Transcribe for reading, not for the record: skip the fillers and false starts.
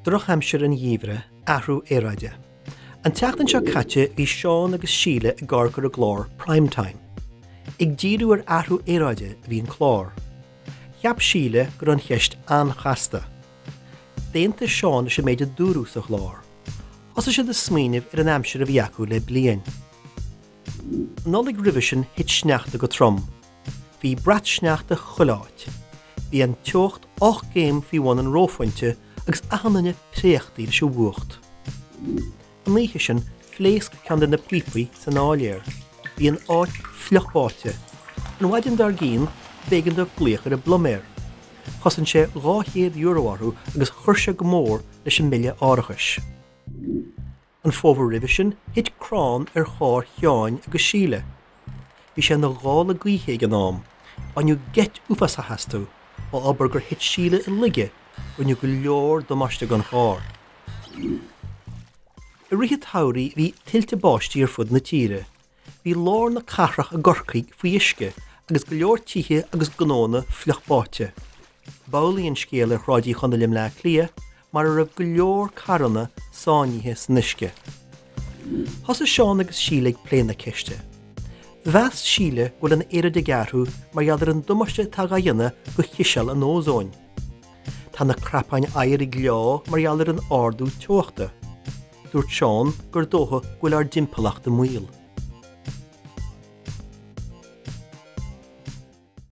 Drochaimsir an gheimhridh, athrú aeráide. An tseachtain seo caite bhí Seán agus Síle ag amharc ar an gclár Prime Time. Ag díriú ar athrú aeráide a bhí an clár. Cheap Síle go raibh an cheist an-chasta. D'aontaigh Seán leis an méid a dúradh sa chlár. Thosaigh siad ag smaoineamh ar an aimsir a bhí acu le bliain. An Nollaig roimhe sin thit sneachta go trom. Bhí brat sneachta chuile áit. Bhí an teocht 8 gcéim faoi bhun an reophointe agus achan duine préachtaí leis an bhfuacht. An oíche sin, phléasc ceann de na píopaí san áiléar. Bhí an áit fliuch báite. An mhaidin dár gcionn, b'éigean dóibh glaoch ar an bpluiméir. Chosain sé €200 orthu agus chuir sé go mór leis an mbille árachais. An fómhar roimhe sin, thit crann ar charr Sheáin agus Síle. Bhí sé ina ghála gaoithe ag an am. Baineadh geit uafásach astu, á abair gur thit Síle i laige, rinneadh go leor damáiste don charr. I rith an tsamhraidh bhí tuilte báistí ar fud na tíre. Bhí lár na cathrach i gCorcaigh faoi uisce agus go leor tithe agus gnóanna fliuch báite. B'amhlaidh an scéal ar Shráid Uí Chonaill i mBleá Cliath mar a raibh go leor carranna sáinnithe san uisce. Thosaigh Seán agus Síle ag plé na ceiste. Mheas Síle go bhfuil an aeráid ag athrú mar gheall ar an damáiste atá dhá dhéanamh go chiseal an ózóin. Tá na crapáin oighir ag leá mar gheall ar an ardú teochta. Dúirt Seán gur dócha go bhfuil ár dtimpeallacht i mbaol.